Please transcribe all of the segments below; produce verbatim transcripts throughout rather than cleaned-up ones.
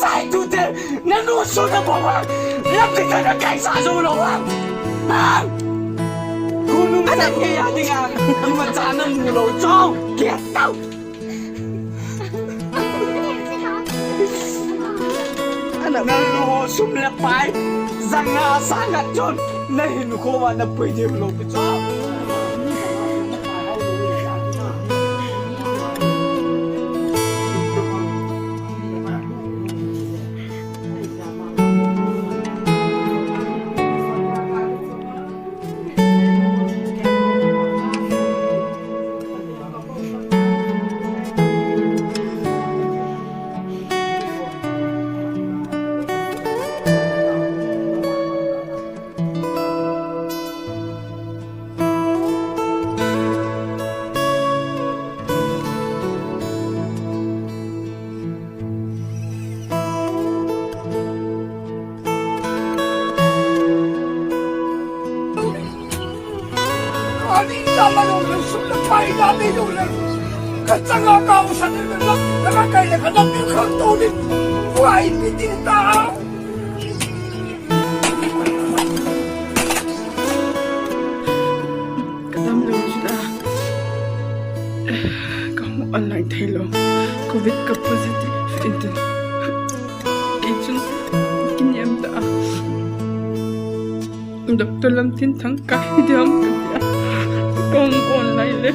Sai tu te, na nu su na bo wa, na pi ka na kai sa zo lo wa. Ma! Ku nu sa ke ya ding a, ni ma cha na mu lo chong, ke tau. Ana na lo sum le pai, zanga sa na chon, na hin ko wa na pui de lo ku chong. Ani tama lo le, sum le pai na ni lo le. Ka changa ka u sa ni le, la ka kai le ka na ni khang to ni. Wai ni ti ta. Ka dam lou chu la. Ka hung online thei lou. Covid ka positive in tin. Kei chun kiniam ta. Doctor Lamtinthang kai diam ka tia. Ka hung online le.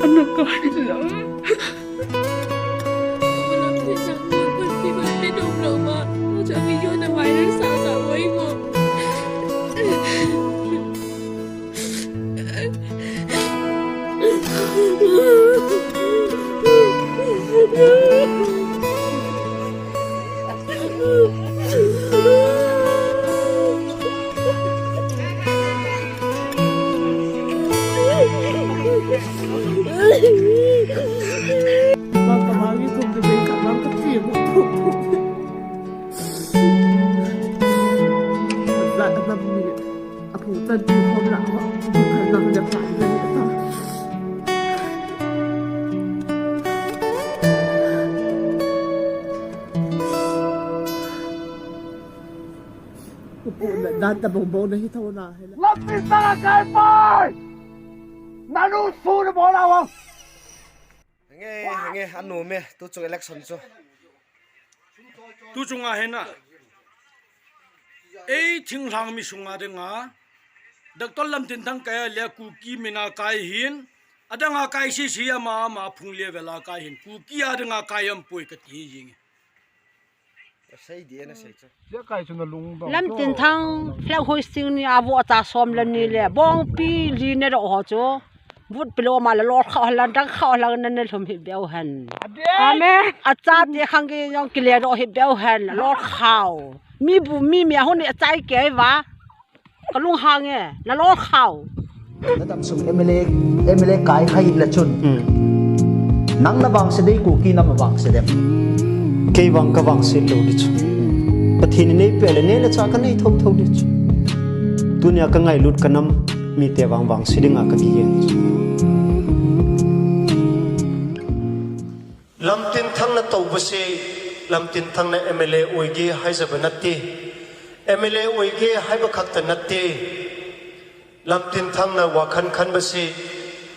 Ana kai lou. Dan ta bong bong na hi tho na hi la. Lampi sa kai pai! Nanu su na bo la wang. Henge, henge, anu me, tu chung election chu. Tu chunga hena. Ei thinglhang mi sunga dinga. Doctor Lamtinthang kai le Kuki mina kai hin. Adanga kai sisi ama ama phung le vela kai hin. Kuki adinga kai am poi ka ti jing. Lamtinthang flag hoisting ni a vote a som le ni le bongpi li ne doh ho chu. Vote pe lou ma le lol kha ho lang dang kha ho lang na ne lhum hi beu hen. Amen. Acha te khang ki jong kile doh hi beu hen. Lol khao. Mi bu mi mi a hun ni achai kei va. Ka lunghang e, na lol khao. Na dam sung M L A, M L A kai kha hih le chun. Hmm. Nang na vangse dei, Kuki nam a vangse dem. Kei vang ka vangse lou di chu. Pathen in nei pe le nei le cha ka nei tho tho di chu. Tunia ka ngailut ka nam mite vangvang si dinga ka kigel. Lamtinthang na toubase, Lamtinthang na M L A oige haijaba natte. M L A oige haiba khakta natte. Lamtinthang na wakhan khanbase,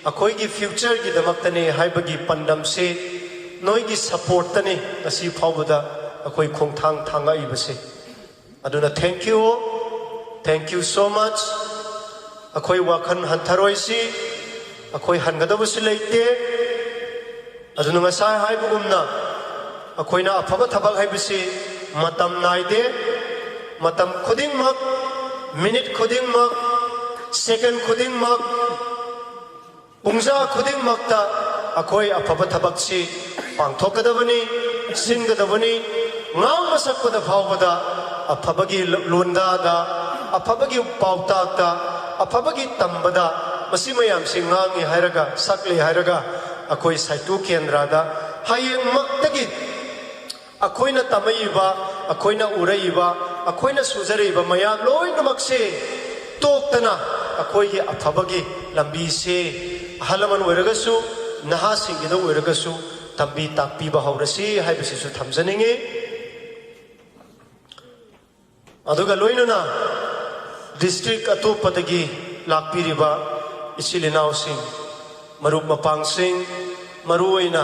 ꯑꯩꯈꯣꯏꯒꯤ future ꯒꯤꯗꯃꯛꯇꯅꯦ ꯍꯥꯏꯕꯒꯤ ꯄꯥꯟꯗꯝꯁꯦ ꯅꯣꯏꯒꯤ support ꯇꯅꯤ ꯉꯁꯤ ꯐꯥꯎꯕꯗ ꯑꯩꯈꯣꯏ ꯈꯣꯡꯊꯥꯡ ꯊꯥꯡꯉꯛꯏꯕꯁꯦ꯫ ꯑꯗꯨꯅ thank you all, thank you so much꯫ ꯑꯩꯈꯣꯏ ꯋꯥꯈꯜ ꯍꯟꯊꯔꯣꯏꯁꯤ, ꯑꯩꯈꯣꯏ ꯍꯟꯒꯗꯕꯁꯨ ꯂꯩꯇꯦ꯫ ꯑꯗꯨꯅ ꯉꯁꯥꯏ ꯍꯥꯏꯕꯒꯨꯝꯅ ꯑꯩꯈꯣꯏꯅ ꯑꯐꯕ ꯊꯕꯛ ꯍꯥꯏꯕꯁꯤ ꯃꯇꯝ ꯅꯥꯏꯗꯦ꯫ ꯃꯇꯝ ꯈꯨꯗꯤꯡꯃꯛ, minute ꯈꯨꯗꯤꯡꯃꯛ, second ꯈꯨꯗꯤꯡꯃꯛ, ꯄꯨꯡꯖꯥ ꯈꯨꯗꯤꯡꯃꯛꯇ ꯑꯩꯈꯣꯏ ꯑꯐꯕ ꯊꯕꯛꯁꯤ ꯄꯥꯡꯊꯣꯛꯀꯗꯕꯅꯤ, ꯁꯤꯟꯒꯗꯕꯅꯤ꯫ ꯉꯥꯡꯕ ꯁꯛꯄꯗ ꯐꯥꯎꯕꯗ ꯑꯐꯕꯒꯤ ꯂꯣꯟꯗꯥꯗ, ꯑꯐꯕꯒꯤ ꯄꯥꯎꯇꯥꯛꯇ, ꯑꯐꯕꯒꯤ ꯇꯝꯕꯗ ꯃꯁꯤ ꯃꯌꯥꯝꯁꯤ ꯉꯥꯡꯉꯤ ꯍꯥꯏꯔꯒ, ꯁꯛꯂꯤ ꯍꯥꯏꯔꯒ ꯑꯩꯈꯣꯏ ꯁꯥꯏꯇꯨ ꯀꯦꯟꯗ꯭ꯔꯗ ꯍꯌꯦꯡꯃꯛꯇꯒꯤ ꯑꯩꯈꯣꯏꯅ ꯇꯝꯃꯛꯏꯕ, ꯑꯩꯈꯣꯏꯅ ꯎꯔꯛꯏꯕ, ꯑꯩꯈꯣꯏꯅ ꯁꯨꯖꯔꯛꯏꯕ ꯃꯌꯥꯝ ꯂꯣꯏꯅꯃꯛꯁꯦ ꯇꯣꯛꯇꯅ ꯑꯩꯈꯣꯏꯒꯤ ꯑꯐꯕꯒꯤ ꯂꯝꯕꯤꯁꯦ ꯑꯍꯜ ꯂꯃꯟ ꯑꯣꯏꯔꯒꯁꯨ, ꯅꯍꯥꯁꯤꯡꯒꯤꯗ ꯑꯣꯏꯔꯒꯁꯨ ꯇꯝꯕꯤ ꯇꯥꯛꯄꯤꯕ ꯍꯧꯔꯁꯤ ꯍꯥꯏꯕꯁꯤꯁꯨ ꯊꯝꯖꯅꯤꯡꯉꯤ꯫ ꯑꯗꯨꯒ ꯂꯣꯏꯅꯅ district ꯑꯇꯣꯞꯄꯗꯒꯤ ꯂꯥꯛꯄꯤꯔꯤꯕ ꯏꯆꯤꯜ ꯏꯅꯥꯎꯁꯤꯡ, ꯃꯔꯨꯞ ꯃꯄꯥꯡꯁꯤꯡ, ꯃꯔꯨꯑꯣꯏꯅ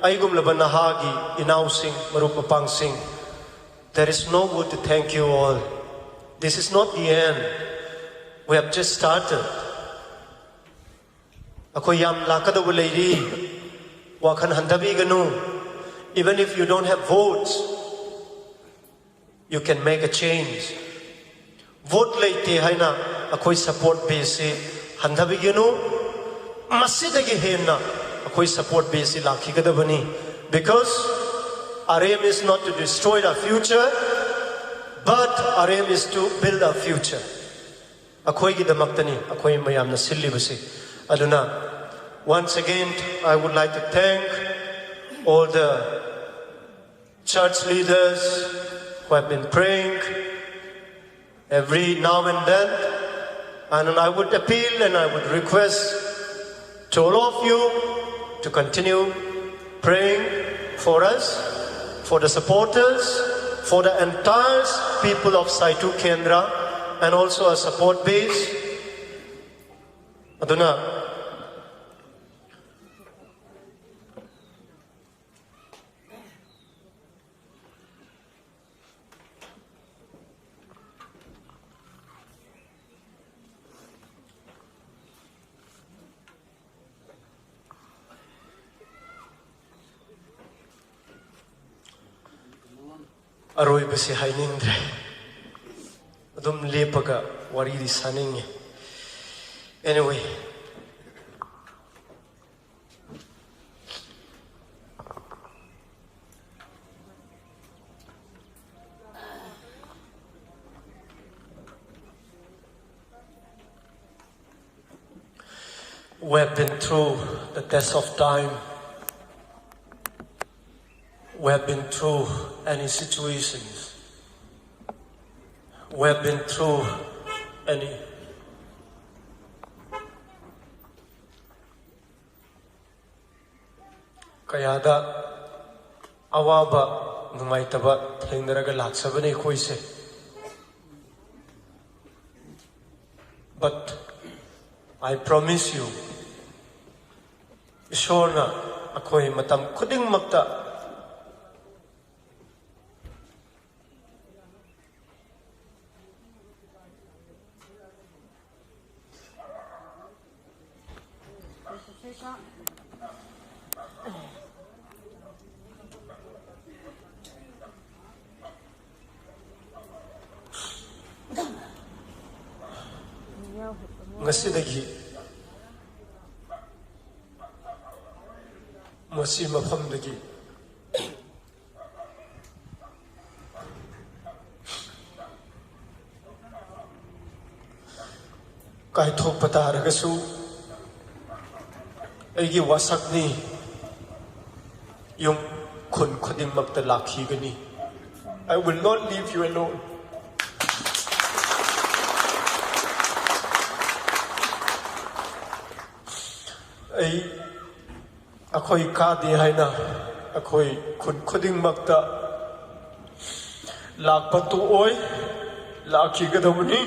ꯑꯩꯒꯨꯝꯂꯕ ꯅꯍꯥꯒꯤ ꯏꯅꯥꯎꯁꯤꯡ, ꯃꯔꯨꯞ ꯃꯄꯥꯡꯁꯤꯡ, there is no word to thank you all. This is not the end. We have just started. ꯑꯩꯈꯣꯏ ꯌꯥꯝ ꯂꯥꯛꯀꯗꯧꯕ ꯂꯩꯔꯤ꯫ ꯋꯥꯈꯜ ꯍꯟꯊꯕꯤꯒꯅꯨ꯫ Even if you don't have votes, you can make a change. Vote ꯂꯩꯇꯦ ꯍꯥꯏꯅ ꯑꯩꯈꯣꯏ support base ꯁꯤ ꯍꯟꯊꯕꯤꯒꯅꯨ꯫ ꯃꯁꯤꯗꯒꯤ ꯍꯦꯟꯅ ꯑꯩꯈꯣꯏ support base ꯁꯤ ꯂꯥꯛꯈꯤꯒꯗꯕꯅꯤ꯫ Because our aim is not to destroy our future, but our aim is to build our future. ꯑꯩꯈꯣꯏꯒꯤꯗꯃꯛꯇꯅꯤ ꯑꯩꯈꯣꯏ ꯃꯌꯥꯝꯅ ꯁꯤꯜꯂꯤꯕꯁꯤ꯫ ꯑꯗꯨꯅ, once again, I would like to thank all the church leaders who have been praying every now and then. And I would appeal and I would request to all of you to continue praying for us, for the supporters, for the entire people of Saitu Kendra, and also our support base. ꯑꯗꯨꯅ ꯑꯔꯣꯏꯕꯁꯤ ꯍꯥꯏꯅꯤꯡꯗ꯭ꯔꯦ꯫ ꯑꯗꯨꯝ ꯂꯦꯞꯄꯒ ꯋꯥꯔꯤꯗꯤ ꯁꯥꯅꯤꯡꯉꯤ꯫ Anyway, we have been through the test of time. We have been through any situations. We have been through any ꯀꯌꯥꯗ ꯑꯋꯥꯕ, ꯅꯨꯡꯉꯥꯏꯇꯕ ꯊꯦꯡꯅꯔꯒ ꯂꯥꯛꯆꯕꯅꯤ ꯑꯩꯈꯣꯏꯁꯦ꯫ But I promise you, ꯏꯁꯣꯔꯅ ꯑꯩꯈꯣꯏ ꯃꯇꯝ ꯈꯨꯗꯤꯡꯃꯛꯇ ꯉꯁꯤꯗꯒꯤ ꯃꯁꯤ ꯃꯐꯝꯗꯒꯤ ꯀꯥꯏꯊꯣꯛꯄ ꯇꯥꯔꯒꯁꯨ, ꯑꯩꯒꯤ ꯋꯥꯁꯛꯅꯤ, ꯌꯨꯝ ꯈꯨꯟ ꯈꯨꯗꯤꯡꯃꯛꯇ ꯂꯥꯛꯈꯤꯒꯅꯤ꯫ I will not leave you alone. ꯑꯩ ꯑꯩꯈꯣꯏ ꯀꯥꯗꯦ ꯍꯥꯏꯅ ꯑꯩꯈꯣꯏ ꯈꯨꯟ ꯈꯨꯗꯤꯡꯃꯛꯇ ꯂꯥꯛꯄ ꯇꯣꯛꯑꯣꯏ, ꯂꯥꯛꯈꯤꯒꯗꯧꯕꯅꯤ꯫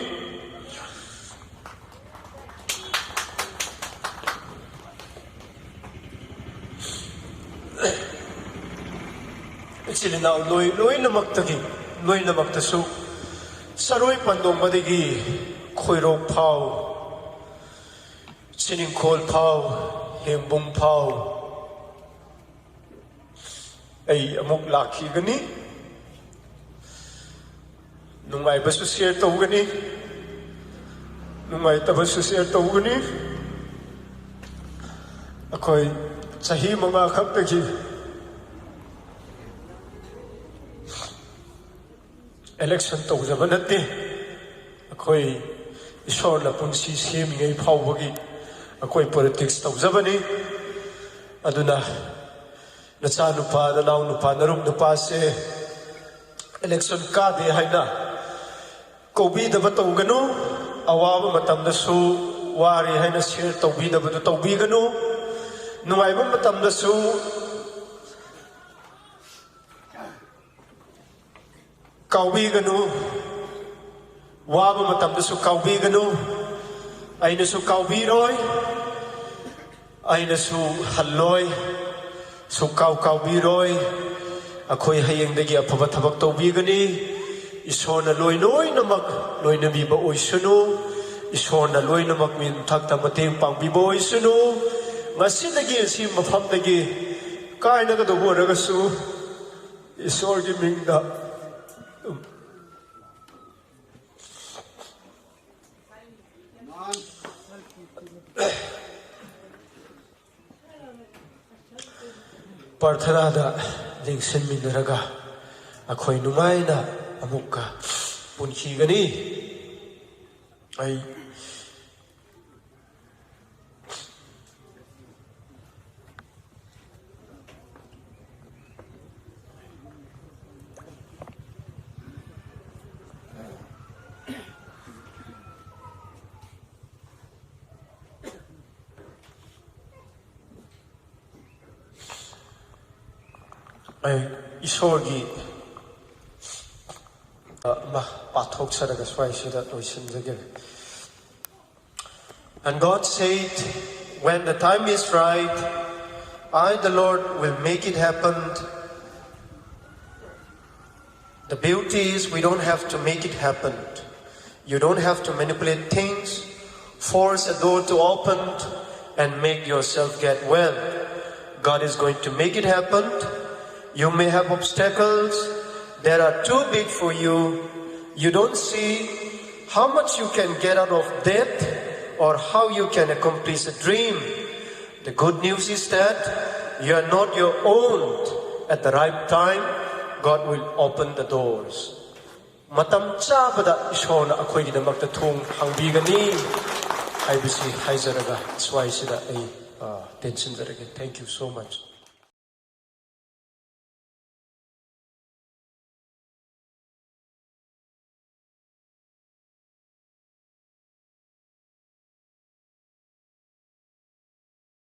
ꯏꯆꯤꯜ ꯏꯅꯥꯎ ꯂꯣꯏ ꯂꯣꯏꯅꯃꯛꯇꯒꯤ ꯂꯣꯏꯅꯃꯛꯇꯁꯨ ꯆꯔꯣꯏ ꯄꯟꯗꯣꯡꯕꯗꯒꯤ ꯈꯣꯏꯔꯣꯛ ꯐꯥꯎ, ꯆꯤꯅꯤꯡꯈꯣꯜ ꯐꯥꯎ, ꯍꯦꯡꯕꯨꯡ ꯐꯥꯎ ꯑꯩ ꯑꯃꯨꯛ ꯂꯥꯛꯈꯤꯒꯅꯤ꯫ ꯅꯨꯡꯉꯥꯏꯕꯁꯨ share ꯇꯧꯒꯅꯤ, ꯅꯨꯡꯉꯥꯏꯇꯕꯁꯨ share ꯇꯧꯒꯅꯤ꯫ ꯑꯩꯈꯣꯏ ꯆꯍꯤ ꯃꯉꯥ ꯈꯛꯇꯒꯤ election ꯇꯧꯖꯕ ꯅꯠꯇꯦ꯫ ꯑꯩꯈꯣꯏ ꯏꯁꯣꯔꯅ ꯄꯨꯟꯁꯤ ꯁꯦꯝꯃꯤꯉꯩ ꯐꯥꯎꯕꯒꯤ ꯑꯩꯈꯣꯏ politics ꯇꯧꯖꯕꯅꯤ꯫ ꯑꯗꯨꯅ ꯅꯆꯥꯅꯨꯄꯥ, ꯅꯅꯥꯎꯅꯨꯄꯥ, ꯅꯔꯨꯞ ꯅꯨꯄꯥꯁꯦ election ꯀꯥꯗꯦ ꯍꯥꯏꯅ ꯀꯧꯕꯤꯗꯕ ꯇꯧꯒꯅꯨ꯫ ꯑꯋꯥꯕ ꯃꯇꯝꯗꯁꯨ ꯋꯥꯔꯦ ꯍꯥꯏꯅ share ꯇꯧꯕꯤꯗꯕꯗꯨ ꯇꯧꯕꯤꯒꯅꯨ꯫ ꯅꯨꯡꯉꯥꯏꯕ ꯃꯇꯝꯗꯁꯨ ꯀꯥꯎꯕꯤꯒꯅꯨ, ꯋꯥꯕ ꯃꯇꯝꯗꯁꯨ ꯀꯥꯎꯕꯤꯒꯅꯨ꯫ ꯑꯩꯅꯁꯨ ꯀꯥꯎꯕꯤꯔꯣꯏ, ꯑꯩꯅꯁꯨ ꯍꯜꯂꯣꯏ, ꯁꯨꯛꯀꯥꯎ ꯀꯥꯎꯕꯤꯔꯣꯏ꯫ ꯑꯩꯈꯣꯏ ꯍꯌꯦꯡꯗꯒꯤ ꯑꯐꯕ ꯊꯕꯛ ꯇꯧꯕꯤꯒꯅꯤ꯫ ꯏꯁꯣꯔꯅ ꯂꯣꯏ ꯂꯣꯏꯅꯃꯛ ꯂꯣꯏꯅꯕꯤꯕ ꯑꯣꯏꯁꯅꯨ꯫ ꯏꯁꯣꯔꯅ ꯂꯣꯏꯅꯃꯛ ꯃꯤ ꯃꯊꯛꯇ ꯃꯇꯦꯡ ꯄꯥꯡꯕꯤꯕ ꯑꯣꯏꯁꯅꯨ꯫ ꯉꯁꯤꯗꯒꯤ ꯑꯁꯤ ꯃꯐꯝꯗꯒꯤ ꯀꯥꯏꯅꯒꯗꯧꯕ ꯑꯣꯏꯔꯒꯁꯨ, ꯏꯁꯣꯔꯒꯤ ꯃꯤꯡꯗ ꯄ꯭ꯔꯥꯔꯊꯅꯥꯗ ꯂꯦꯡꯁꯤꯟꯃꯤꯟꯅꯔꯒ ꯑꯩꯈꯣꯏ ꯅꯨꯡꯉꯥꯏꯅ ꯑꯃꯨꯛꯀ ꯄꯨꯟꯈꯤꯒꯅꯤ꯫ ꯑꯩ ꯑꯩ ꯏꯁꯣꯔꯒꯤ, ꯑ, ꯃ-, ꯄꯥꯊꯣꯛꯆꯔꯒ ꯁ꯭ꯋꯥꯏꯁꯤꯗ ꯂꯣꯏꯁꯤꯟꯖꯒꯦ꯫ And God said, "When the time is right, I, the Lord, will make it happen." The beauty is we don't have to make it happen. You don't have to manipulate things, force a door to open, and make yourself get well. God is going to make it happen. You may have obstacles that are too big for you. You don't see how much you can get out of debt or how you can accomplish a dream. The good news is that you are not your own. At the right time, God will open the doors. ꯃꯇꯝ ꯆꯥꯕꯗ ꯏꯁꯣꯔꯅ ꯑꯩꯈꯣꯏꯒꯤꯗꯃꯛꯇ ꯊꯣꯡ ꯍꯥꯡꯕꯤꯒꯅꯤ ꯍꯥꯏꯕꯁꯤ ꯍꯥꯏꯖꯔꯒ ꯁ꯭ꯋꯥꯏꯁꯤꯗ ꯑꯩ, ꯑ, ꯇꯦꯟꯁꯤꯟꯖꯔꯒꯦ꯫ Thank you so much.